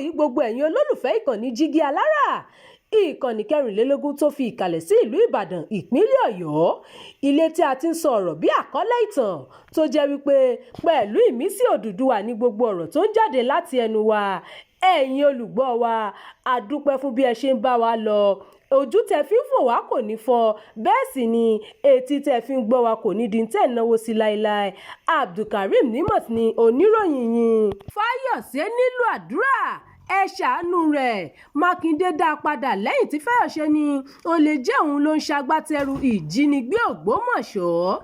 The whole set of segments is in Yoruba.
yìí, gbogbo ẹ̀yin olólùfẹ́ ìkànnì Jígí Alára, ìkànnì 24 tó fi ìkàlẹ̀ sí ìlú Ìbàdàn, ìpínlẹ̀ Ọ̀yọ́, ilé tí a ti ń sọ ọ̀rọ̀ bí àkọlé ìtàn tó jẹ́ wípé pẹ̀lú ìmísí Odùduwà ní gbogbo ọ̀rọ̀ tó ń jáde láti ẹnu wa. Ẹ̀yin olùgbọ́ wa, a dúpẹ́ fún bí ẹ ṣe ń bá wa lọ. Ojú tẹ fi ń fò wá kò ní fọ́, bẹ́ẹ̀ sì ni etí tẹ fi ń gbọ́ wa kò ní di tẹ̀ náwó sí láéláé. Abdulkareem Nimot ni oníròyìn yín. Fáyọ̀sé nílò àdúrà, ẹ ṣàánú rẹ̀. Mákindé dá a padà lẹ́yìn tí Fáyọ̀ṣe ní ó lè jẹ́ òun ló ń ṣagbátẹrù ìjínigbé Ògbómọ̀ṣọ́.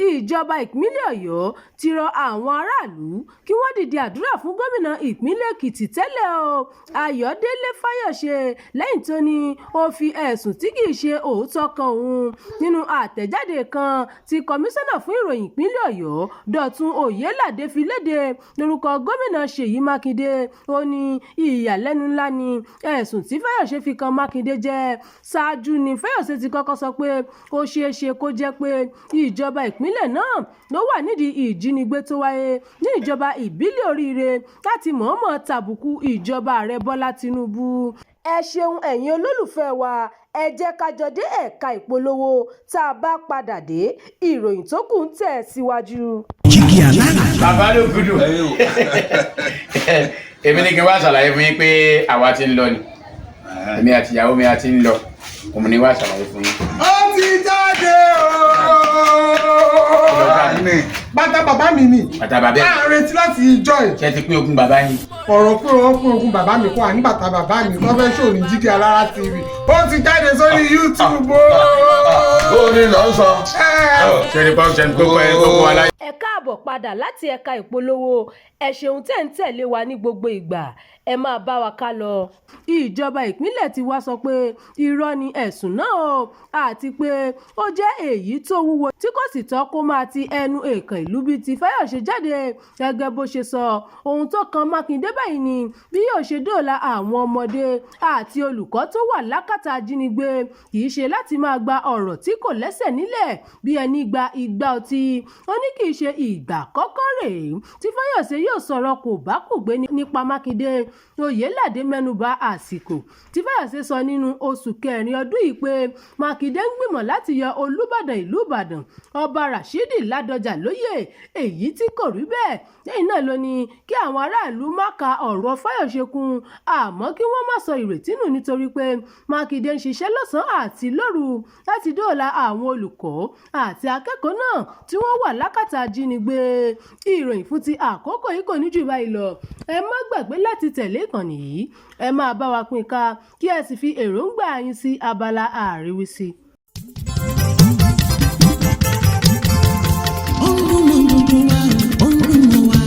Ìjọba ìpínlẹ̀ Ọ̀yọ́ ti rọ àwọn aráàlú kí wọ́n dìde àdúrà fún gómìnà ìpínlẹ̀ Èkìtì tẹ́lẹ̀ o, Ayọ̀dẹ̀lẹ̀ Fáyọ̀ṣe, lẹ́yìn tó ní ó fi ẹ̀sùn tí kì í ṣe òótọ́ kan òun. Nínú àtẹ̀jáde kan tí kọmíṣánná fún ìròyìn ìpínlẹ̀ Ọ̀yọ́, Dọ̀tun Oyèládé, fi léde lórúkọ gómìnà Ṣèyí Mákindé, ó ní ìyàlẹ́nu ńlá ni ẹ̀sùn tí Fáyọ̀ṣe fi kan Mákindé jẹ́. Ṣáájú ni Fáyọ̀ṣe ti kọ́kọ́ sọ pé ó ṣeé ṣe kó jẹ́ pé ìjọba ìpínlẹ̀ náà ló wà nídìí ìjínigbé tó wáyé ní ìjọba ìbílẹ̀ Oríire láti mọ̀ọ́mọ̀ tàbùkù ìjọba Ààrẹ Bọ́lá Tìǹbù. Ẹ ṣeun, ẹ̀yin olólùfẹ́ wa. Ẹ jẹ́ ká jọ dé ẹ̀ka ìpolówó. Tá a bá padà dé, ìròyìn tó kù ń tẹ̀ síwájú. Jígí Alára. Bàbá ló gudu. Èmi ní kí n wá ṣàlàyé fún yín pé àwa ti ń lọ ni, èmi àti ìyàwó mi a ti ń lọ. Òun ni wá ṣàlàyé fún yín. Ó ti jáde ooo. Bàtà bàbá mi ni. Bàtà bàbá ẹ̀. À ń retí láti ìjọ ẹ̀. Ṣé ti pín ogún bàbá yín? Ọ̀rọ̀ pé wọ́n pín ogún bàbá mi kọ́, àní bàtà bàbá mi tó fẹ́ ṣòro ní Jígí Alára TV, ó ti jáde sórí YouTube ooo. Ó ní lọ sọ. Ṣé ní pọ́n ṣe ní kókó ẹ kókó aláyé. Ẹ káàbọ̀ padà láti ẹ̀ka ìpolówó. Ẹ ṣeun tẹ́ ń tẹ̀lé wa ní gbogbo ìgbà. Ẹ máa bá wa ká lọ. Ìjọba ìpínlẹ̀ ti wá sọ pé irọ́ ni ẹ̀sùn náà o, àti pé ó jẹ́ èyí tó wúwo tí kò sì tọ́ kó máa ti ẹnu èèkàn ìlú bíi ti Fáyọ̀ṣe jáde. Gẹ́gẹ́ bó ṣe sọ, ohun tó kan Mákindé báyìí ni bí yóò ṣe dóòlà àwọn ọmọdé àti olùkọ́ tó wà lákàtà ajínigbé, kì í ṣe láti máa gba ọ̀rọ̀ tí kò lẹ́sẹ̀ nílẹ̀ bí ẹni gba igbá ọtí. Ó ní kì í ṣe ìgbà àkọ́kọ́ rèé tí Fáyọ̀ṣe yóò sọ̀rọ̀ kò bá kùgbé nípa Mákindé. Oyèládé mẹ́nuba àsìkò tí Fáyọ̀ṣe sọ nínú oṣù kẹrin ọdún yìí pé Mákindé ń gbìmọ̀ láti yọ Olùbàdàn ìlú Ìbàdàn, Ọba Rashidi Ládọjà lóyè, èyí tí kò rí bẹ́ẹ̀. Lẹ́yìn náà ló ní kí àwọn aráàlú má ka ọ̀rọ̀ Fáyọ̀ṣe kún, àmọ́ kí wọ́n má sọ ìrètí nù, nítorí pé Mákindé ń ṣiṣẹ́ lọ́sàn-án àti lóru láti dóòlà àwọn olùkọ́ àti akẹ́kọ̀ọ́ náà tí wọ́n wà lákàtà ajínigbé. Ìròyìn fún ti àkókò yìí kò ní jù báyìí lọ. Ẹ má gbàgbé láti tẹ̀lé ìkànnì yìí, ẹ máa bá wa pín ká, kí ẹ sì fi èròǹgbà yín sí abala àríwísí. Ó ń dún mọ́ gbogbo wa, ó ń dún mọ́ wa.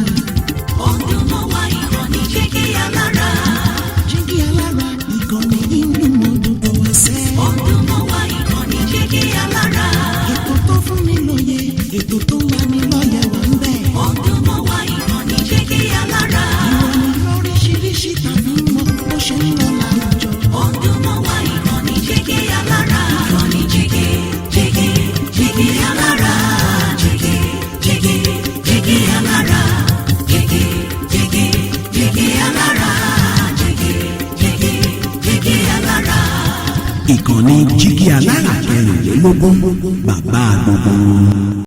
Ó ń dún mọ́ wa, ìkànnì Jígí Alára. Jígí Alára, ìkànnì yìí ń dún mọ́ gbogbo wa sẹ́. Ó ń dún mọ́ wa, ìkànnì Jígí Alára. Ètò tó fún ni lóye, ètò tó ń lani lọ́yẹ̀ wà ń bẹ̀. Ó ń dún mọ́ wa, ìkànnì Jígí Alára. Ìròyìn lóríṣiríṣi tàbí mọ́ bó ṣe ń lọ láwùjọ. Ó ń dún mọ́ wa, ìkànnì Jígí Alára. Ìkànnì Jígí Jígí Jígí Alára. Jígí Jígí Jígí Alára. Jígí Jígí Jígí Alára. Jígí Jígí Jígí Alára. Ìkànnì Jígí Alára 24, bàbá gbogbo wọn.